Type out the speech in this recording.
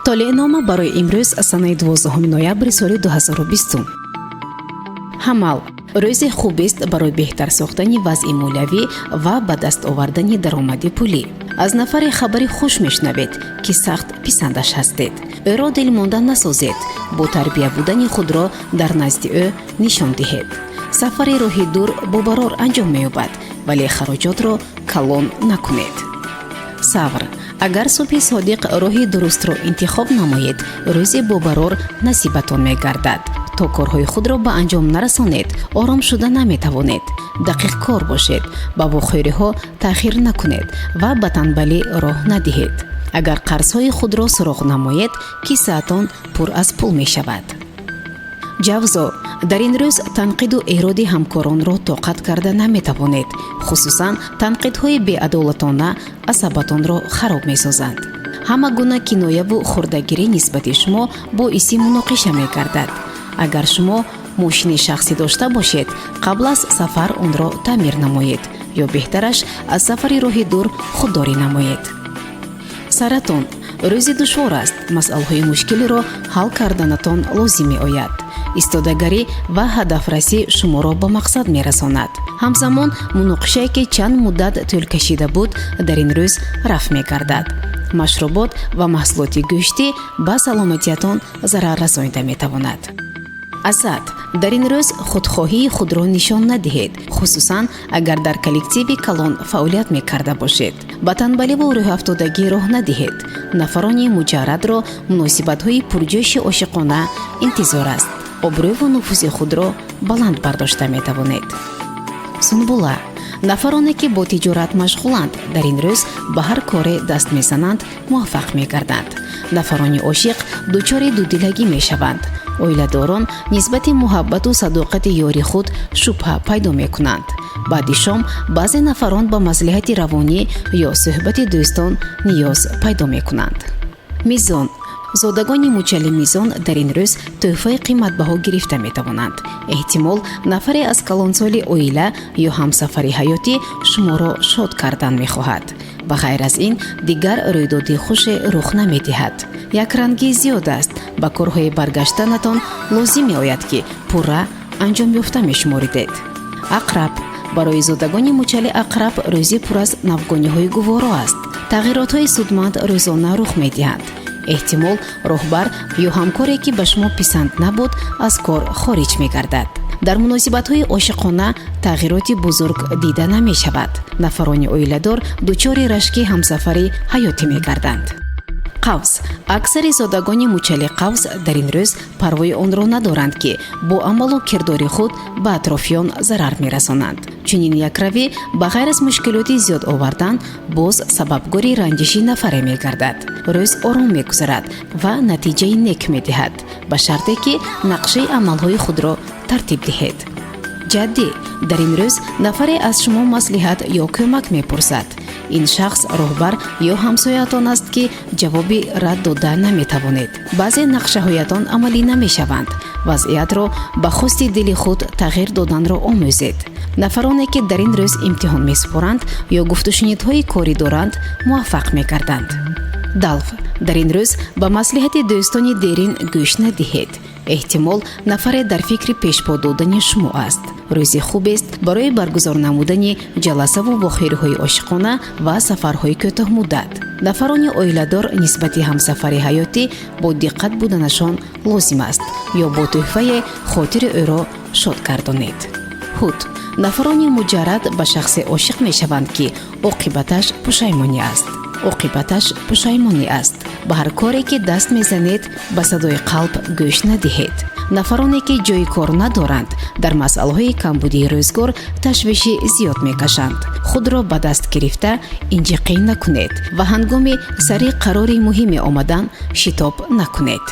Толеънома барои имрӯз, санаи 12 ноябри соли 2020. Ҳамал. Рӯзе хубест барои беҳтар сохтани вазъи молиявӣ ва ба даст овардани даромади пулӣ. Аз нафаре хабари хуш мешунавед, ки сахт писандаш ҳастед. Ӯро дилмонда насозед, бо тарбия будани худро дар назди ӯ нишон диҳед. Сафари роҳи дур бобарор анҷом меёбад, вале хароҷотро калон накунед. Савр. Агар субҳи содиқ роҳи дурустро интихоб намоед, рӯзе бобарор насибатон мегардад. То корҳои худро ба анҷом нарасонед, ором шуда наметавонед. Дақиқкор бошед, ба вохӯриҳо таъхир накунед ва ба танбалӣ роҳ надиҳед. Агар қарзҳои худро суроғ намоед, кисаатон пур аз пул мешавад. Ҷавзо. Дар ин рӯз танқиду эроди ҳамкоронро тоқат карда наметавонед. Хусусан танқидҳои беадолатона асабатонро хароб месозанд. Ҳама гуна кинояву хурдагирӣ нисбати шумо боиси муноқиша мегардад. Агар шумо мошини шахсӣ дошта бошед, қабл аз сафар онро таъмир намоед ё беҳтараш, аз сафари роҳи дур худдорӣ намоед. Саратон. Рӯзи душвор аст. Масъалаҳои мушкилиро ҳал карданатон лозим меояд. Истодагарӣ ва ҳадафрасӣ шуморо ба мақсад мерасонад. Ҳамзамон муноқишае, ки чанд муддат тӯл кашида буд, дар ин рӯз рафъ мегардад. Машрубот ва маҳсулоти гӯштӣ ба саломатиятон зарар расонида метавонад. Асад. Дар ин рӯз худхоҳии худро нишон надиҳед, хусусан агар дар коллективи калон фаъолият мекарда бошед. Ба танбаливу рӯҳафтодагӣ роҳ надиҳед. Нафарони муҷаррадро муносибатҳои пурҷӯши ошиқона интизор аст. Обрӯву нуфузи худро баланд бардошта метавонед. Сунбула. Нафароне, ки бо тиҷорат машғуланд, дар ин рӯз ба ҳар коре даст мезананд, муваффақ мегарданд. Нафарони ошиқ дучори дудилагӣ мешаванд. Оиладорон нисбати муҳаббату садоқати ёри худ шубҳа пайдо мекунанд. Баъди шом баъзе нафарон ба маслиҳати равонӣ ё суҳбати дӯстон ниёз пайдо мекунанд. Мизон. Зодагони мучали мизон дар ин рӯз тӯҳфаи қиматбаҳо гирифта метавонанд. Эҳтимол, нафаре аз калонсоли оила ё ҳамсафари ҳаётӣ шуморо шод кардан мехоҳад. Ба ғайр аз ин, дигар рӯйдоди хуше рух намедиҳад. Якрангӣ зиёд аст. Ба корҳои баргаштанатон лозим меояд, ки пурра анҷом ёфта мешуморидед. Ақраб. Барои зодагони мучали ақраб рӯзи пур аз навгониҳои гуворо аст. Тағйиротҳои судманд рӯзона рух медиҳанд. Эҳтимол, роҳбар ё ҳамкоре, ки ба шумо писанд набуд, аз кор хориҷ мегардад. Дар муносибатҳои ошиқона тағйироти бузург дида намешавад. Нафарони оиладор дучори рашки ҳамсафари ҳаётӣ мегарданд. Қавс. Аксари зодагони мучали қавс дар ин рӯз парвои онро надоранд, ки бо амалу кирдори худ ба атрофиён зарар мерасонанд. Чунин якравӣ, ба ғайр аз мушкилоти зиёд овардан, боз сабабгори ранҷиши нафаре мегардад. Рӯз ором мегузарад ва натиҷаи нек медиҳад, ба шарте ки нақшаи амалҳои худро тартиб диҳед. Ҷаддӣ. Дар ин рӯз нафаре аз шумо маслиҳат ё кӯмак мепурсад. Ин шахс роҳбар ё ҳамсояатон аст, ки ҷавоби рад дода наметавонед. Баъзе нақшаҳоятон амалӣ намешаванд. Вазъиятро ба хости дили худ тағйир доданро омӯзед. Нафароне, ки дар ин рӯз имтиҳон месупоранд ё гуфтушунидҳои корӣ доранд, муваффақ мегарданд. Далв. Дар ин рӯз ба маслиҳати дӯстони дерин гӯш надиҳед. Эҳтимол, нафаре дар фикри пешпо додани шумо аст. Рӯзи хубест барои баргузор намудани ҷаласаву вохӯриҳои ошиқона ва сафарҳои кӯтоҳмуддат. Нафарони оиладор нисбати ҳамсафари ҳаётӣ бо диққат буданашон лозим аст ё бо тӯҳфае хотири ӯро шод гардонед. Ҳут. Нафарони муҷаррад ба шахсе ошиқ мешаванд, ки оқибаташ пушаймонӣ аст. Оқибаташ пушаймонӣ аст. Ба ҳар коре, ки даст мезанед, ба садои қалб гӯш надиҳед. Нафароне, ки ҷои кор надоранд, дар масъалаҳои камбудии рӯзгор ташвиши зиёд мекашанд. Худро ба даст гирифта, инҷиқӣ накунед ва ҳангоми сари қарори муҳиме омадан шитоб накунед.